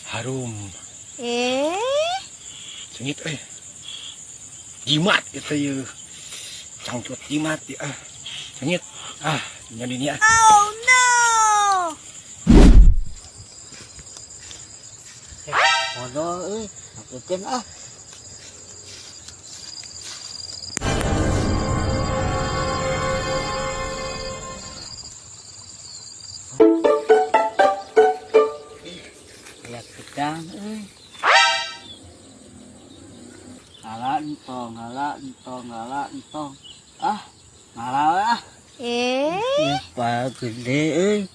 Harum. Eh? Sengit euy. Jimat itu ye. Cangcut jimat ya. Sengit. Ah, jadi ini ah. Oh no. Bodoh euy, hakeun ah. Lihat gedang euy. Ngala entong, ngala entong, ngala entong. Ah, ngala ah. Eh? Ya, pak gede euy.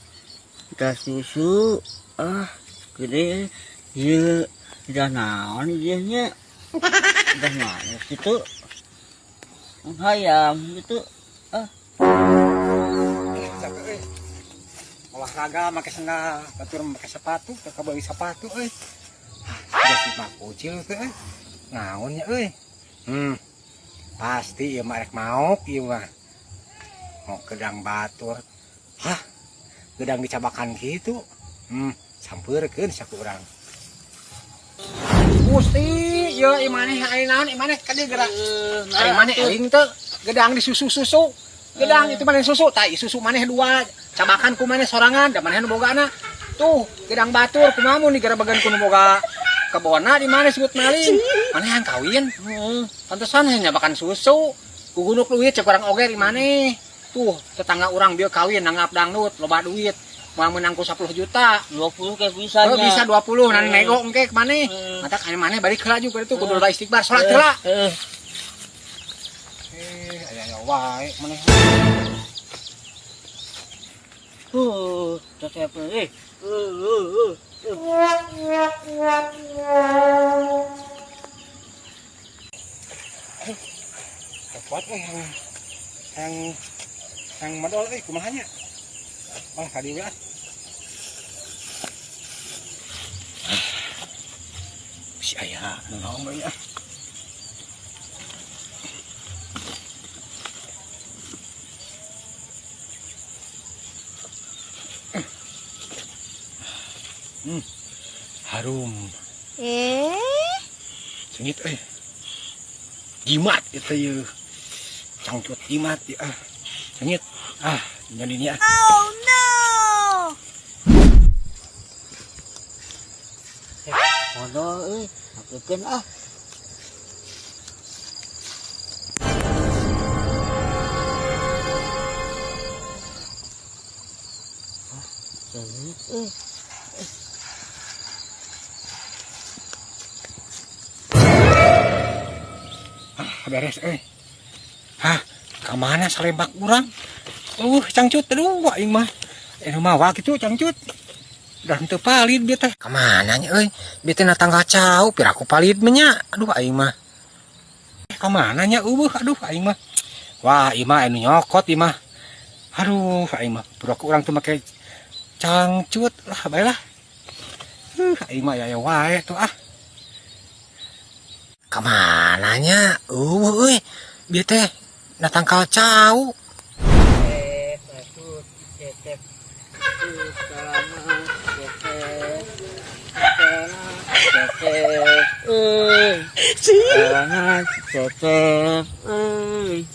Udah susu. Ah, gede. Ieu udah naon ieu nya? Udah naon kitu? Hayam gitu. Ah. Capek euy. Olahraga make sendal, batur make sepatu, teu kabeuli sepatu euy. Ah, si mak kucil teh euy. Naon nya euy? Pasti ieu mah rek maok ieu mah. Mau gedang batur. Hah? Gedang dicabakan kitu. Sampeurkeun saku urang. Gusti, ieu ieu maneh ari naon ieu maneh ka dieu geura. Ari maneh eling teu gedang disusu-susu. Gedang itu maneh susu, tai susu maneh dua, cabakan ku maneh sorangan, da maneh nu bogana. Tuh, gedang batur kumaha mun digerebegan ku nu boga kebonna di maneh sebut maling. Maneh yang kawin. Heeh. Pantesan hanya nyabakan susu. Gugunuk duit cek urang oge di maneh. Tuh, tetangga urang bieu kawin nanggap dangdut, loba duit. Moal meunang ku 10 juta. 20 ke bisa Oh, nya. bisa 20, nanti nego engke ke maneh. Heeh. Mata ka maneh balik heula juga itu kudu loba istighfar, salat heula. Heeh. Aya wae maneh. Tetep euy. Kuat euy yang modal euy kumaha nya? Oh, tadi we ah. Si aya nu naon euy ah. Harum. Eh? Sengit euy. Jimat itu ye. Cangcut jimat ya. Sengit. Ah, jadi ini ah. Oh no. Bodoh euy, hakeun ah. Ah, sengit euy. Ah, beres euy. Hah, ka mana salebak urang? Cangcut aduh aing mah. Anu mawa kitu cangcut. Udah henteu palid bieu teh. Ka mana nya euy? Bieu teh na tangga cau, piraku palid mah nya. Aduh aing mah. Ka mana nya eueuh aduh aing mah. Wah, ieu mah anu nyokot ieu mah. Aduh, aing mah piraku urang teh make cangcut lah bae lah. Aing mah aya wae tuh ah. Ka mana nya? Eueuh euy. Bieu teh na tangkal cau. Cecep, euy.